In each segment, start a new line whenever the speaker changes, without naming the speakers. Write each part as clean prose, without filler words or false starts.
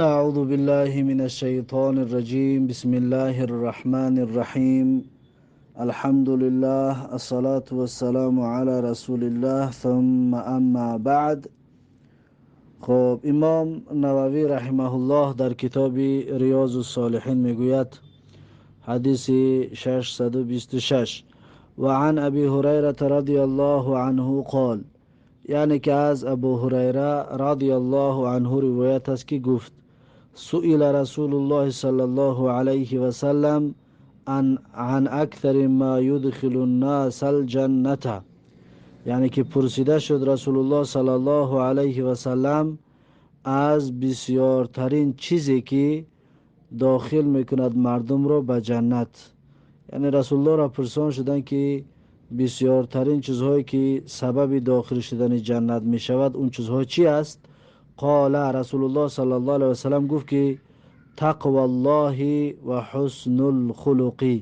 أعوذ بالله من الشيطان الرجيم. بسم الله الرحمن الرحيم. الحمد لله، الصلاة والسلام على رسول الله، ثم أما بعد. خب، امام نووی رحمه الله در کتاب ریاض الصالحین میگوید، حدیث 626: وعن ابي هريره رضي الله عنه قال، یعنی که از ابو هریره رضی الله عنه روایت است که گفت: سئل رسول الله صلی الله علیه و سلم عن اکثر ما يدخل الناس الجنة. یعنی که پرسیده شد رسول الله صلی الله علیه و سلم از بسیارترین چیزی که داخل میکند مردم را به جنت. یعنی رسول الله را پرسان شدن که بسیارترین چیزهایی که سبب داخل شدن جنت می شود، اون چیزها چی است؟ قال، رسول الله صلی الله علیه و سلم گفت که تقوى الله و حسن الخلق.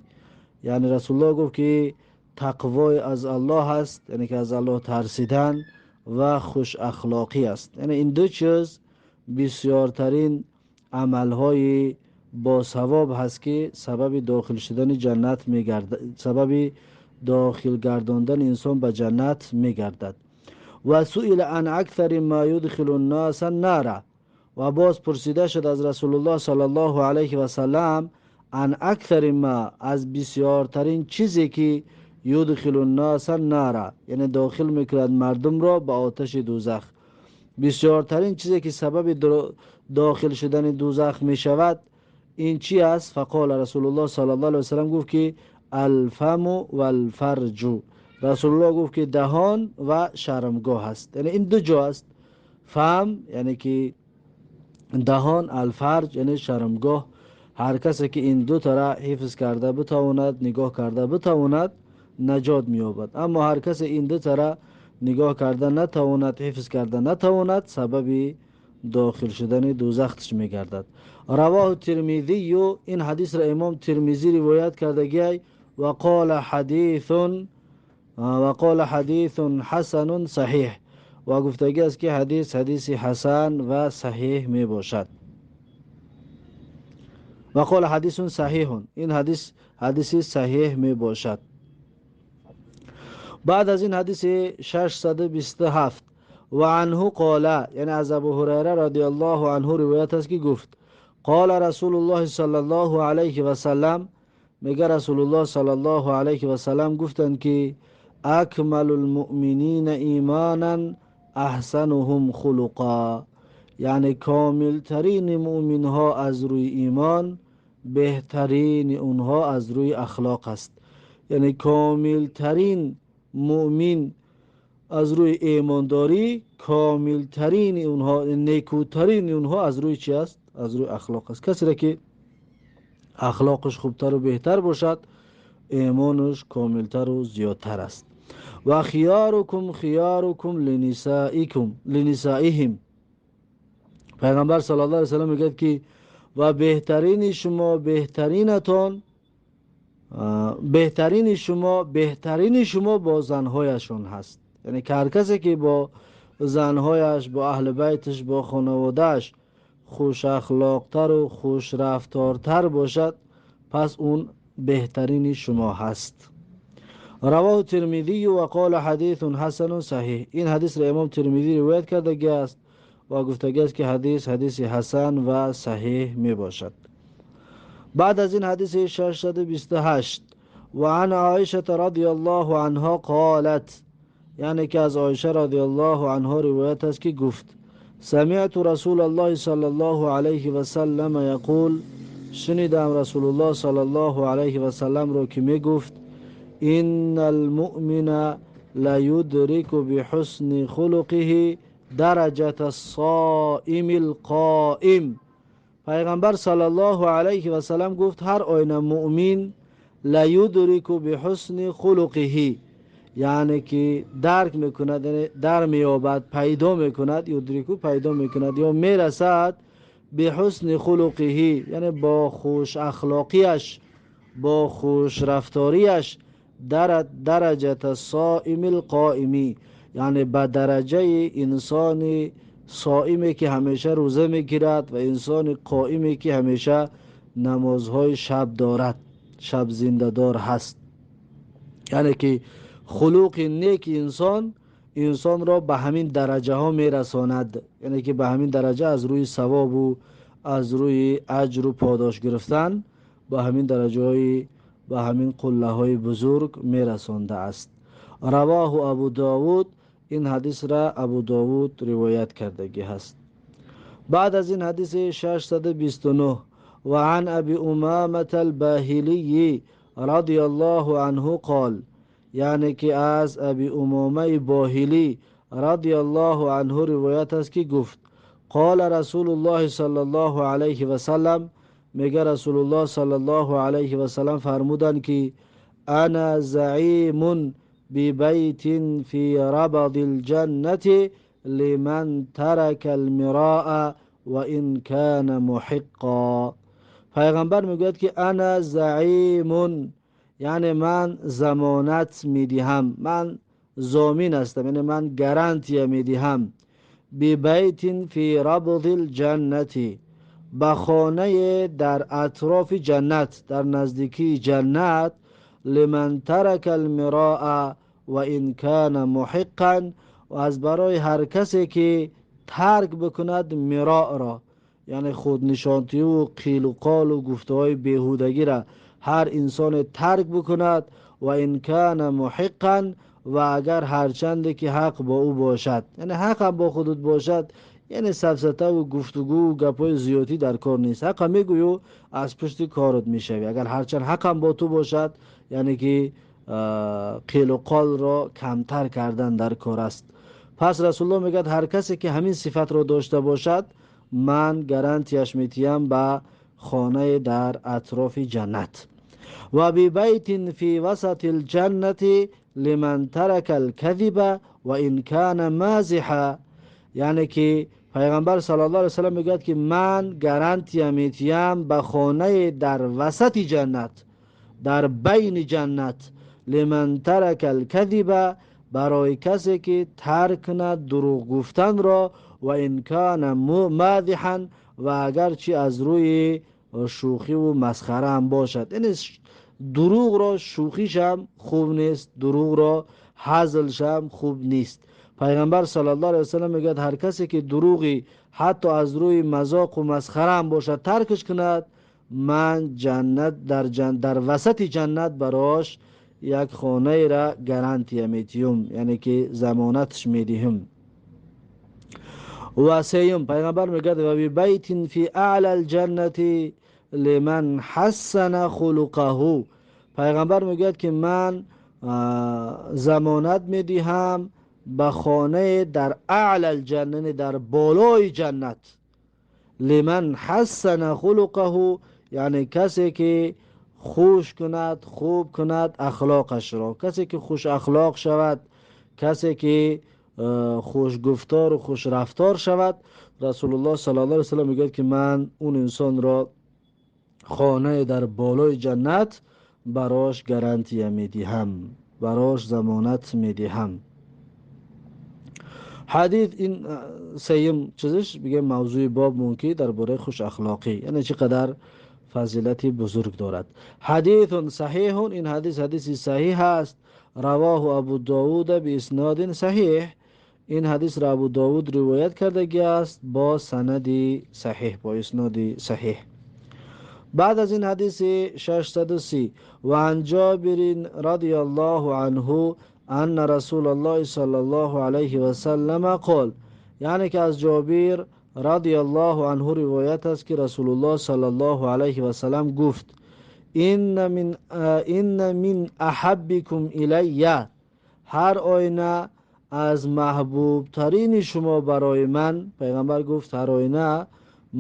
یعنی رسول الله گفت که تقوای از الله هست، یعنی که از الله ترسیدن و خوش اخلاقی است. یعنی این دو چیز بسیارترین عملهای با ثواب هست که سبب داخل شدن جنت میگردد، سبب داخل گرداندن انسان به جنت میگردد. و سئل عن اکثر ما يدخل الناس النار. و باز پرسیده شد از رسول الله صلی الله علیه و سلم عن اکثر ما، از بسیارترین چیزی که یدخل الناس النار، یعنی داخل میکند مردم را به آتش دوزخ. بسیارترین چیزی که سبب داخل شدن دوزخ میشود، این چی است؟ فقال، رسول الله صلی الله علیه و سلم گفت که الفم و الفرج. رسول الله گفت که دهان و شرمگاه است. یعنی این دو جا است: فم یعنی که دهان، الفرج یعنی شرمگاه. هر کسی که این دو تا را حفظ کرده بتواند، نگاه کرده بتواند، نجات مییابد. اما هر کسی این دو تا را نگاه کرده نتواند، حفظ کرده نتواند، سبب داخل شدن دوزخش میگردد. رواه الترمذی. این حدیث را امام ترمذی روایت کرده و قال حدیث حسن صحیح. و گفتگی است که حدیث حدیث حسن و صحیح می باشد. و قال حدیث صحیح. این حدیث حدیث صحیح می باشد. بعد از این حدیث 627: و عنه قال، یعنی از ابو هریره رضی الله عنه روایت است که گفت: قال رسول الله صلی الله علیه و سلم، میگه رسول الله صلی الله علیه و سلم گفتند که اکمل المؤمنین ایمانا احسنهم خلقا. یعنی کامل ترین مؤمن ها از روی ایمان، بهترین اونها از روی اخلاق است. یعنی کامل ترین مؤمن از روی ایمانداری، کامل ترین اونها، نیکوترین اونها از روی چی است؟ از روی اخلاق است. کسی را که اخلاقش خوبتر و بهتر باشد، ایمانش کاملتر و زیادتر است. و خیارکم خیارکم لنسائکم لنسائهم. پیغمبر صلی الله علیه وسلم میگه که و بهترین شما بهترینتان، بهترین شما بهترین شما با زنهایشون هست. یعنی که هر کسی که با زنهایش، با اهل بیتش، با خانوادهش خوش اخلاقتر و خوش رفتارتر باشد، پس اون بهترین شما هست. رواه الترمذی و قال حدیث حسن صحیح. این حدیث را امام ترمذی روایت کرده است و گفته است که حدیث حدیث حسن و صحیح می باشد. بعد از این حدیث 628: و عن عایشه رضی الله عنها قالت، یعنی که از عایشه رضی الله عنها روایت است که گفت: سمعت رسول الله صلی الله علیه و سلم یقول، شنیدم رسول الله صلی الله علیه و سلم رو که می گفت: ان المؤمن لیدرک بحسن خلقه درجة الصائم القائم. پیغمبر صلی الله علیه و سلم گفت هر آینه مؤمن لیدرک بحسن خلقه، یعنی که درک میکند، یعنی در میابد، پیدا میکند، یدرک پیدا میکند یا میرسد، بحسن خلقه یعنی با خوش اخلاقیش، با خوش رفتاریش، در درجة الصائم القائم، یعنی به درجه انسان соиме ки ҳамеша рӯза мегирад ва инсони қоиме ки ҳамеша намозҳои шаб дорад, шаб зиндадор ҳаст. Яъне ки хулуқи неки инсон инсонро ба ҳамин дараҷаҳо мерасонад, яъне ки ба ҳамин дараҷа аз рӯи савобу аз рӯи аҷру подош гирифтан ба ҳамин дараҷаҳои, ба ҳамин қуллаҳои бузург мерасондааст. Равоҳу Абу Довуд, ин ҳадисра Абу Довуд ривоят кардагӣ ҳаст. Баъд аз ин ҳадиси 629: ва ан Аби Умамата Албаҳилии радиаллоҳу анҳу қол, яъне ки аз Аби Умомаи Боҳилӣ радиаллоҳу анҳу ривоят аст ки гуфт: қола Расулуллоҳи саллаллоҳу алайҳи васаллам, мега Расулуллоҳ саллаллоҳу алайҳи васаллам фармуданд ки ана заимун бибайтин фи рабади лҷаннати лиман тарака алмироа ва ин кана муҳиққо. Пайғамбар мегӯяд ки ана заимун, яъне ман замонат медиҳам, ман зомин ҳастам, яъне ман гарантия медиҳам, бибайтин фи рабди лҷаннати, ба хонае дар атрофи ҷаннат, дар наздикии ҷаннат, лиман тарака алмироа ва ин кана муҳиққан, ва аз барои ҳар касе ки тарк бикунад мироъро, яъне худнишонтиву қилу қолу гуфтаҳои беҳудагиро ҳар инсоне тарк бикунад, ва ин кана муҳиққан, ва агар ҳарчанде ки ҳақ бо ӯ бошад, яъне ҳақ ҳам бо худут бошад, яъне сафсатаву гуфтугӯ гапҳои зиёдӣ дар кор нест, ҳақа мегӯю аз пушти корот мешавӣ. Агар ҳарчанд ҳақам бо ту бошад, яъне ки қилу қолро камтар кардан дар кор аст. Пас Расулуллоҳ мегӯяд ҳар касе ки ҳамин сифатро дошта бошад, ман гарантияш метиҳам ба хонае дар атрофи ҷаннат. Ва бибайтин фи васати лҷаннати лиман тарака алказиба ва ин кана мазиҳа, яъне ки пайғамбар саллаллоҳу алайҳи васаллам мегӯяд ки ман гарантия метиҳам ба хонае дар васати ҷаннат, дар байни ҷаннат, лиман тарака алказиба, барои касе ки тарк кунад дурӯғ гуфтанро, ва ин кана мазиҳан, ва агарчи аз рӯи шӯхиву масхара ҳам бошад. Яъне дурӯғро шӯхишам хуб нест, дурӯғро ҳазлшам хуб нест. Пайғамбар саллаллоҳу алайҳи васаллам мегӯяд ҳар касе ки дурӯғи ҳатто аз рӯи мазоқу масхара ҳам бошад таркш кунад, ман ҷаннат дар васати ҷаннат барош як хонаеро гарантия метиҳум, яъне ки замонатш медиҳум. Ва сеюм пайғамбар мегӯяд ва бибайтин фи аъла лҷаннати лиман ҳассана хулуқаҳу, пайғамбар мегӯяд ки ман замонат медиҳам ба хонае дар аъла лҷанна, яъне дар болои ҷаннат, лиман ҳассана хулуқаҳу, яъне касе ки хуш кунад, хуб кунад ахлоқашро, касе ки хуш ахлоқ шавад, касе ки хушгуфтору хушрафтор шавад. Расулуллоҳ саллаллоҳу алайҳи васаллам мегӯяд ки ман он инсонро хонае дар болои ҷаннат барош гарантия медиҳам, барош замонат медиҳам. Ҳадис ин сеюм чизиш бигем мавзӯи боб мумкин дар бораи хушахлоқӣ, яъне чӣ қадар фазилати бузург дорад. Ҳадисун саҳиҳун, ин ҳадис ҳадиси саҳиҳ аст. Равоҳу Абу Довуда бииснодин саҳиҳ, ин ҳадисро Абу Довуд ривоят кардагӣ аст бо санади саҳиҳ, бо исноди саҳиҳ. Баъд аз ин ҳадиси 630: ва ан Ҷобирин радиаллоҳу анҳу анна Расулаллоҳи саллаллоҳу алайҳи васаллама қол, яъне ки аз Ҷобир радиаллоҳу анҳу ривоят аст ки Расулуллоҳ саллаллоҳу алайҳи васаллам гуфт: инна мин аҳаббикум илайя, ҳар оина аз маҳбубтарини шумо барои ман. Пайғамбар гуфт ҳар оина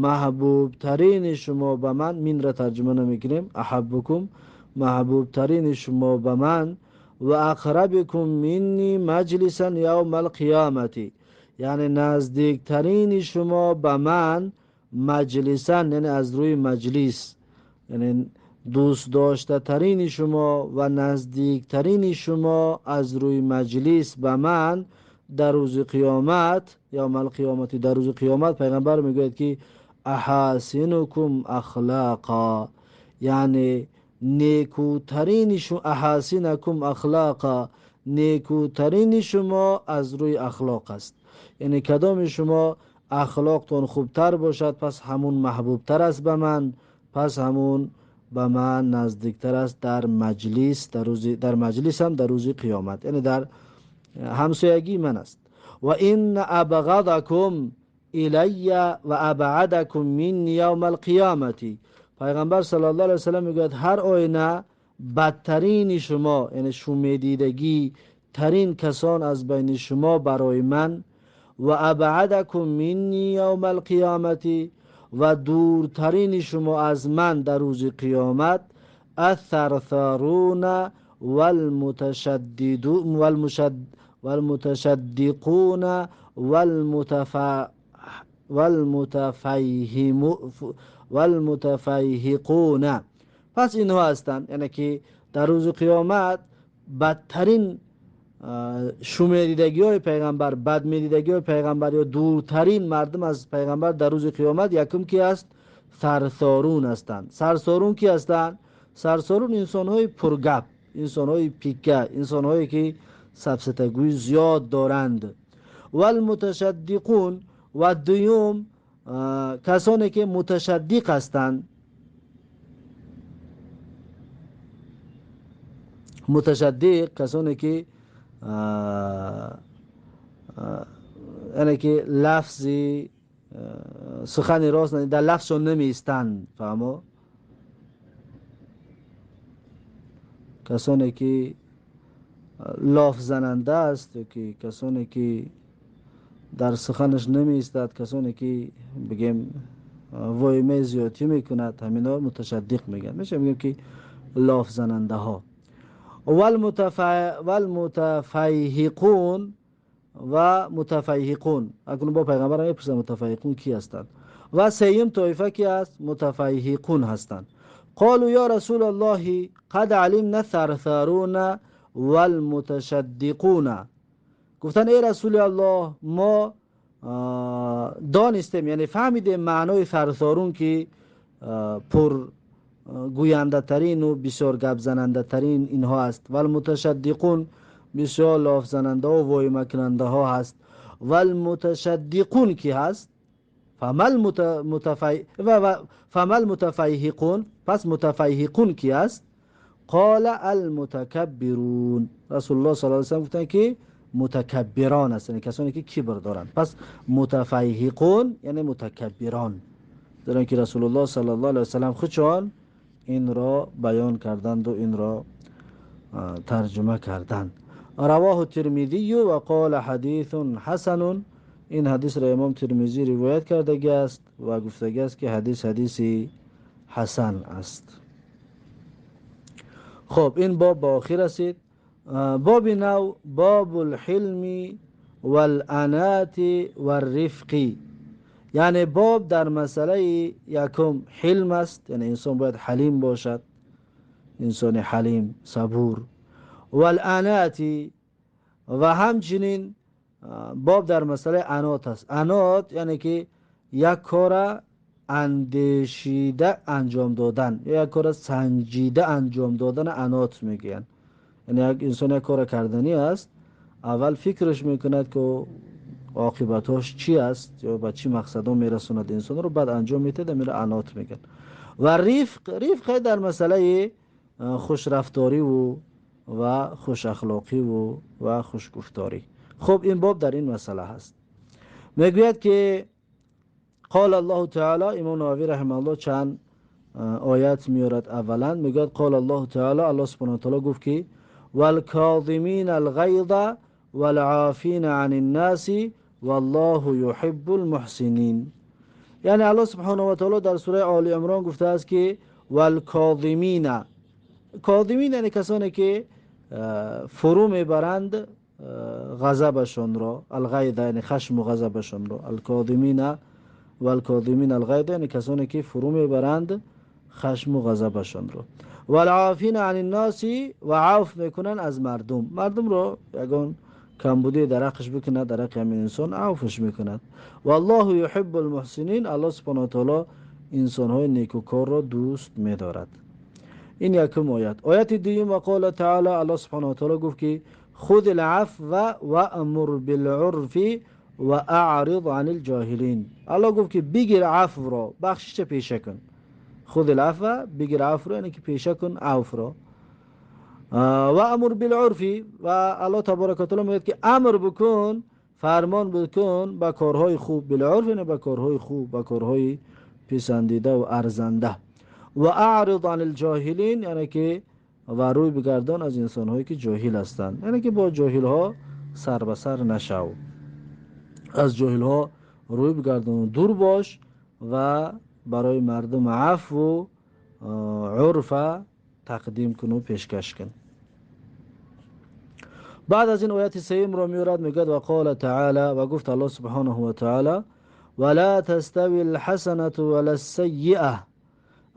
маҳбубтарини шумо ба ман, минра тарҷума намекунем, аҳаббукум, маҳбубтарини шумо ба ман, ва ақрабикум минни маҷлисан явма алқиёмати, яъне наздиктарини шумо ба ман маҷлисан, яъне аз рӯи маҷлис, яъне дӯстдоштатарини шумо ва наздиктарини шумо аз рӯи маҷлис ба ман در روز قیامت، یوم القیامت، در روز قیامت پیغمبر میگوید که احاسنکم اخلاقا، یعنی نیکوترین شما، احاسنکم اخلاقا، نیکوترین شما از روی اخلاق است. یعنی کدام شما اخلاقتون خوبتر باشد پس همون محبوبتر است به من، پس همون به من نزدیکتر است در مجلس، در مجلس هم در روز قیامت، یعنی در همسایگی من است. و این ابغضکم الی و ابعدکم منی یوم القیامت. پیغمبر صلی الله علیه وسلم میگوید هر آینه بدترین شما، یعنی شومدیدگی ترین کسان از بین شما برای من، و ابعدکم منی یوم القیامت، و دورترین شما از من در روز قیامت، الثرثارون والمتشدقون والمتفیهقون. پس اینها هستند، یعنی که در روز قیامت بدترین شومدیدگی های پیغمبر، بد میدیدگی های پیغمبر یا دورترین مردم از پیغمبر در روز قیامت یکم کی است؟ ثرثارون هستند. ثرثارون کی هستند؟ ثرثارون انسان های پرگپ، انسان های پیکه، انسان هایی که سفسطه‌گویی زیاد دارند. والمتشدقون، و دوم کسانی که متشدق هستند. متشدق کسانی که یعنی که لفظی سخن راست در لفظشون نمی ایستند، فهمو؟ کسانی که لاف زننده است، که کسانی که در سخنش نمی ایستد، کسانی که بگیم وایمه زیادی میکند، همینا متشدق میگن. میشه بگیم که لاف زننده ها. والمتفیهقون و متفیهقون، اکنون با پیغمبر میپرسن متفیهقون کی هستند؟ و سیم طایفه کی است؟ متفیهقون هستند. قالوا یا رسول الله قد علمنا ثرثارون والمتشدقون. گفتن ای رسول الله ما دانستیم، یعنی فهمیدیم معنای ثرثارون که پر گوینده ترین و بسیار گپ زننده ترین اینها است، والمتشدقون بسیار لاف زننده و وایمه کننده ها هست. والمتشدقون کی هست؟ فمل متفیهقون، پس متفیهقون کی است؟ قال المتکبرون. رسول الله صلی الله علیه و سلم گفتند که متکبران هستند، یعنی کسانی که کبر دارند. پس متفیهقون یعنی متکبران، در که رسول الله صلی الله علیه و سلم خودشان این را بیان کردند و این را ترجمه کردند. رواه ترمذی و قال حدیث حسن. این حدیث را امام ترمذی روایت کرده است و گفته است که حدیث حدیثی حسن است. خب این باب به آخر رسید. باب نو، باب الحلم والانات والرفق، یعنی باب در مسئله یکم حلم است، یعنی انسان باید حلیم باشد، انسان حلیم صبور. والانات، و همچنین باب در مسئله انات است. انات یعنی که یک کار اندیشیده انجام دادن یا یک کار سنجیده انجام دادن، انات میگن. یعنی یک انسان یک کار کردنی است، اول فکرش میکند که عاقبتاش چی است یا به چی مقصد میرسوند انسان رو، بعد انجام میده، میره انات میگن. و رفق، رفق در مسئله خوش رفتاری و خوش اخلاقی و خوش گفتاری. خب این باب در این مسئله هست. میگوید که قال الله تعالی، امام نووی رحمه الله چند آیت میارد. اولا میگوید قال الله تعالی، الله سبحانه و تعالی گفت که والکاظمین الغیظ والعافین عن الناس والله یحب المحسنین. یعنی الله سبحانه و تعالی در سوره آل عمران گفته است که والکاظمین، کاظمین یعنی کسانی که فرو میبرند غضبشان را، الغیظ یعنی خشم و غضبشان را، الکاظمین والکاظمین الغیظ یعنی کسانی که فرو میبرند خشم و غضبشان را، والعافین عن الناس و عفو میکنن از مردم، مردم را یگان Камбудие дар ҳаққаш бикунад, дар ҳаққи ҳамин инсон афвш мекунад. Валлоҳу юҳиббу лмуҳсинин. Аллоҳ субҳана таоло инсонҳои некукорро дӯст медорад. Ин якум оят. Ояти дуюм: вақола таала, Аллоҳ субҳана таоло гуфт, ки хуз лафва ваъмур билурфи ва аърид ани лҷоҳилин. Аллоҳ гуфт, ки бигир афвро, бахшиша пеша кун. Хуз лафва, бигир афвро, яъне ки пеша кун афвро. Ваъмур билурфи, ва Аллоҳ таборака таала мегӯяд, ки амр бикун, фармон бикун ба корҳои хуб. Билурф, яъне ба корҳои хуб, ба корҳои писандида ва арзанда. Ва аърид ани лҷоҳилин, яъне ки ва рӯй бигардон аз инсонҳое, ки ҷоҳил ҳастанд, яъне ки бо ҷоҳилҳо сар ба сар нашав, аз ҷоҳилҳо рӯй бигардону дур бош ва барои мардум афву урфа тақдим куну пешкаш кун. Баъд аз ин ояти сеюмро меорад, мегӯяд: ва қола таала, ва гуфт Аллоҳ субҳонаҳу ва таала: вала тастави лҳасанату вала ссайиа.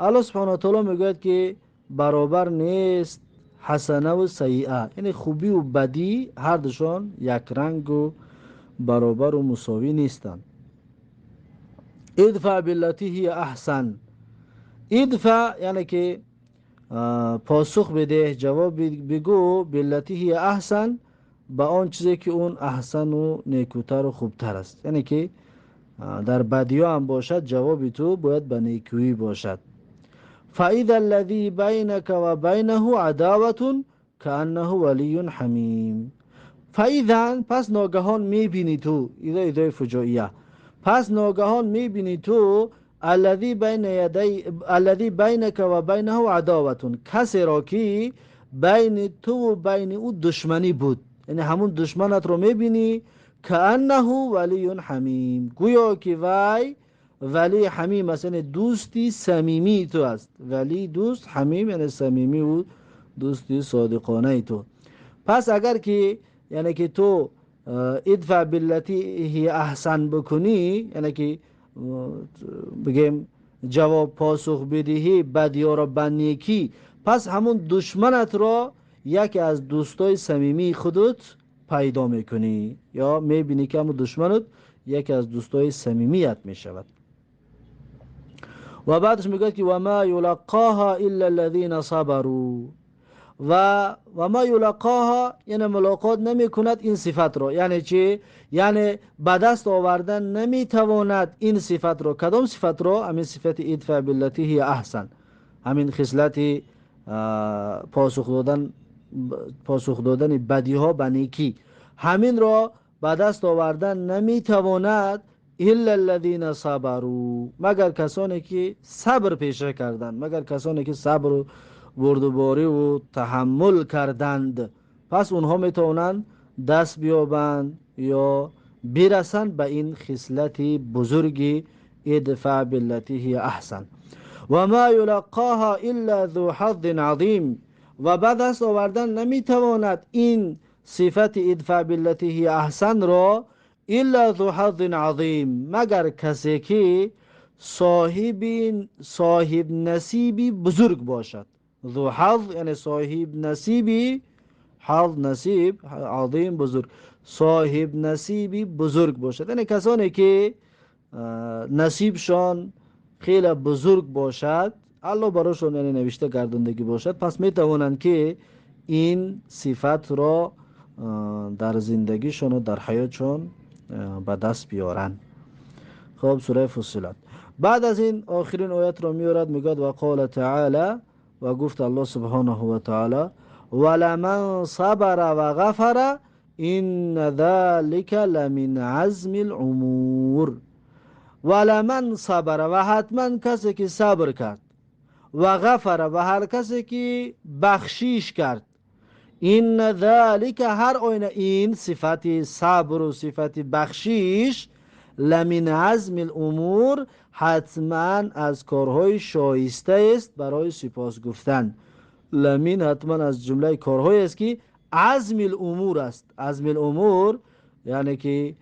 Аллоҳ субҳонаҳу ва таала мегӯяд, ки баробар нест ҳасанаву сайиа, яъне хубиву бадӣ ҳардушон якрангу баробару мусовӣ нестанд. Идфа биллати ҳия аҳсан. Идфа, яъне ки посух бидеҳ, ҷавоб бигӯ, биллати ҳия аҳсан, ба он чизе, ки он аҳсану некӯтару хубтар аст, яъне ки дар бадиё ҳам бошад, ҷавоби ту бояд ба некӯӣ бошад. Фаиза аллазӣ байнака ва байнаҳу адаватун кааннаҳу валиюн ҳамим. Фаизан, пас ногаҳон мебинӣ ту, иза изои фуҷоия, пас ногаҳон мебинӣ ту, аллазӣ байнака ва байнаҳу адоватун, касеро, ки байни туву байни ӯ душманӣ буд, яъне ҳамун душманатро мебинӣ, кааннаҳу валиюн ҳамим, гӯё ки вай вали ҳамим аст, яъне дӯсти самимии ту аст. Вали дӯст, ҳамим яъне самимиву дӯсти содиқонаи ту. Пас агар ки, яъне ки ту идфа биллати ҳия аҳсан бикунӣ, яъне ки бигем ҷавоб, посух бидиҳӣ бадиёро ба некӣ, пас ҳамун душманатро яке аз дӯстои самимии худут пайдо мекунӣ ё мебинӣ, ки ҳамун душманат яке аз дӯстои самимият мешавад. Ва баъдаш мегӯяд, ки вама юлаққоҳа илла аллазина сабару. Ва вама юлаққоҳа, яъне мулоқот намекунад ин сифатро. Яъне чӣ? Яъне ба даст овардан наметавонад ин сифатро. Кадом сифатро? Ҳамин сифати идфа биллати ҳия аҳсан, ҳамин хислати посух додани бадиҳо ба некӣ, ҳаминро ба даст овардан наметавонад илла аллазина сабару, магар касоне, ки сабр пеша карданд, магар касоне, ки сабру бурдубориву таҳаммул карданд. Пас онҳо метавонанд даст биёбанд ё бирасанд ба ин хислати бузурги идфа биллати ҳия аҳсан. Вама юлаққоҳа илла зу ҳаззин азим. Ва ба даст овардан наметавонад ин сифати идфа биллати ҳия аҳсанро илла зу ҳаззин азим, магар касе, ки соҳиб насиби бузург бошад. Зу ҳазз, яъне соҳиб насиби, ҳазз насиб, азим бузург, соҳиб насиби бузург бошад, яъне касоне, ки насибшон хеле бузург бошад, Аллоҳ барошон, яъне навишта гардондагӣ бошад, пас метавонанд, ки ин сифатро дар зиндагишону дар ҳаётшон ба даст биёранд. Хоб, сураи Фусилат. Баъд аз ин охирин оятро меорад, мегӯяд: ва қола таала, ва гуфт Аллоҳ субҳонаҳу ва таала: валаман сабара ва ғафара инна залика ламин азми лумур. Валаман сабара, ва ҳатман касе, ки сабр кард, ва ғафара, ва ҳар касе, ки бахшиш кард, инна залика, ҳар оина ин сифати сабру сифати бахшиш, ламин азми лумур, ҳатман аз корҳои шоистаест барои сипос гуфтан. Ламин, ҳатман аз ҷумлаи корҳоест, ки азми лумур аст. Азми лумур, яъне ки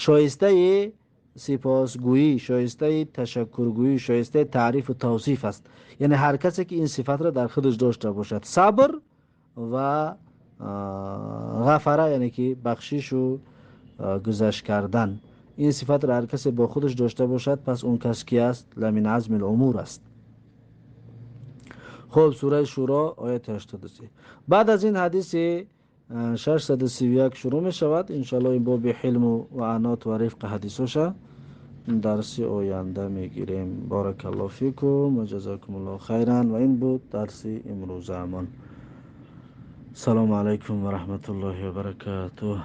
шоистаи сипосгӯӣ, шоистаи ташаккургӯӣ, шоистаи таърифу тавсиф аст. Яъне ҳар касе, ки ин сифатро дар худаш дошта бошад, сабр ва Ғафара яъне ки бахшишу гузашт кардан. Ин сифатро ҳар касе бо худаш дошта бошад, пас он кас ки аст? Ламин азми умур аст. Хуб, сураи Шуро, ояти 83. Баъд аз ин ҳадиси 631 шурӯъ мешавад. Иншоалло ин боби ҳилму ва анот ва рифқи ҳадисоша дарси оянда мегирем. Баракаллоҳу фикум ва ҷазакумуллоҳу хайран. Ва ин буд дарси имрӯзаамон. Салому алайкум ва раҳматуллоҳи ва баракатуҳ.